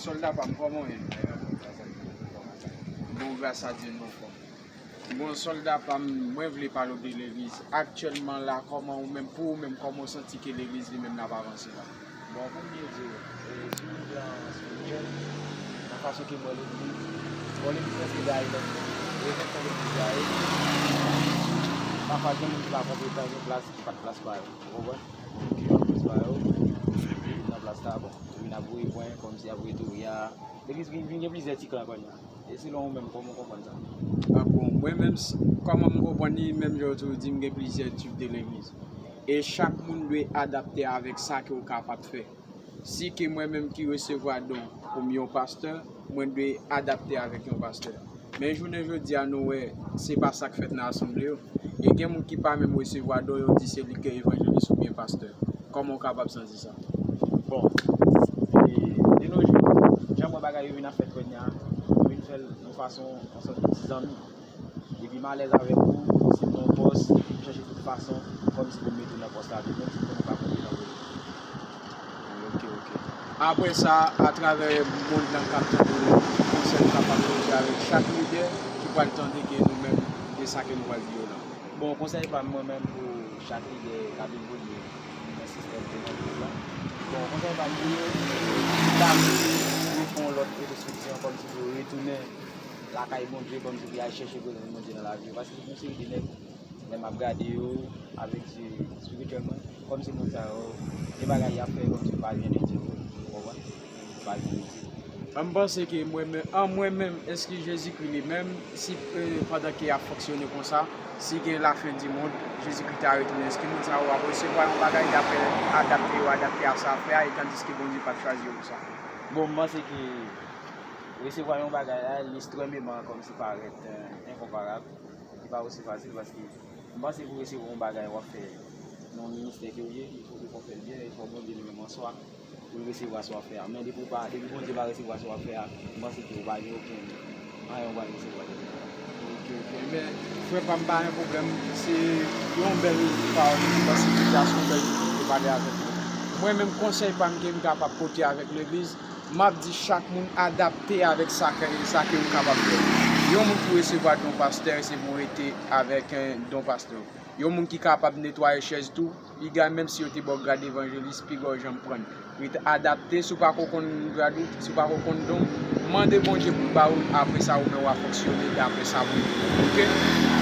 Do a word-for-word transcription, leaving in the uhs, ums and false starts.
Sòlda pa m, kòman w ye? Bon, gras a Dye, nou anfòm. Bon, sòlda pa m, mwen vle pale w de legliz. Aktyèlman la, kòman ou menm, pou ou menm, kòman w santi ke legliz li menm l ap avanse la? Bon, pou m byen di w, e, sou yon plan espirityèl, nan fason ke m wè legliz, bon, legliz nan se gaye lòt moun. E menm jan legliz gaye, pafwa gen moun ki pa konpetan, gen plas ki pa t plas pa yo. Ou konprann? Moun ki pa t plas pa yo, nan plas la, bon, yo vin ap voye pwen, kòmsi ap voye touri a. Legliz vin, vin gen plizyè ti klan kounye a. E selon ou menm, kòman w konprann sa? Ah bon, mwen menm, s- kòman m konprann li, menm jan w toujou di, m gen plizyè tip de legliz. E chak moun dwe adapte avèk sa ke w kapab fè. Si ke mwen menm ki resevwa don kòm yon pastè, mwen dwe adapte avèk yon pastè. Men jounen jodi a, nou wè, se pa sa k fèt nan asanble yo. E gen moun ki pa menm resevwa don, yo di se li ke evanjelis oubyen pastè. Kòman w kapab santi sa? Bon, e, de nos jours, jan m wè bagay yo vin ap fèt kounye a, yo vin fè l yon fason, yon sòt de ti zanmi. Depi m alèz avèk ou, si m nan yon pòs, m chèche tout fason, kòmsi pou m mete w nan pòs la, depi yon ti tan ou pa konpetan pou li. Ok, ok. Apre sa, atravè mond lan k ap tande nou, ki konsèy ou kapab pote avèk chak lidè ki pral tande ke nou menm, de sa ke nou pral di yo la? Bon, konsèy pa m mwen menm pou chak lidè k ap evolye nan sistèm evanjelik la. Bon, konsèy pa m pou yo, se damou, pou yo fè yon lòt entrospeksyon, kòmsi pou yo retounen lakay Bondye, kòmsi pou y al chèche prezans Bondye nan lavi yo. Paske gen yon seri de nèg, lè m ap gade yo avèk zye espirityèlman, kòmsi moun sa yo, gen bagay y ap fè, kòmsi yo pa byen itye vre. Ou konprann? Yo pa byen itye. An, m panse ke mwen menm, an mwen menm, èske Jezikri li menm, si, e, pandan ke y ap fonksyone konsa, si gen lafen di mond, Jezikri ta retounen, èske moun sa yo ap resevwa yon bagay dapre adapte yo adapte a sa fè a, e tandiske Bondye pa t chwazi yo pou sa? Bon, m panse ke resevwa yon bagay la, li ekstrèmeman kòmsi parèt, e, enkonparab. Li pa osi fasil paske m panse pou resevwa yon bagay w ap fè nan yon ministè ke w ye, il fò ke w fè l byen, il fò Bondye li menm an swa pou l resevwa sa w ap fè a. Men depi w pa, depi Bondye pa resevwa sa w ap fè a, m panse ke w pa gen okenn anyen w pral resevwa de li. Ok, ok. Men, frè pa m, pa gen pwoblèm. Se yon bèl pawòl, m panse ke se yon bèl pale avèk nou. Mwen menm, konsèy pa m ke m kapab pote avèk legliz, m ap di chak moun adapte avèk sa ke, sa ke ou kapab fè. Yon moun ki resevwa don pastè, se pou rete avèk, eh, don pastè. Yon moun ki kapab netwaye chèz tou, piga menm si yo te ba w grad evanjelis, piga w janm pran l. Rete adapte, si w pa ko konn grad ou, si w pa ko konn don, mande Bondye pou l ba ou l, apre sa ou menm w a fonksyone dapre sa Bondye di w. Ok?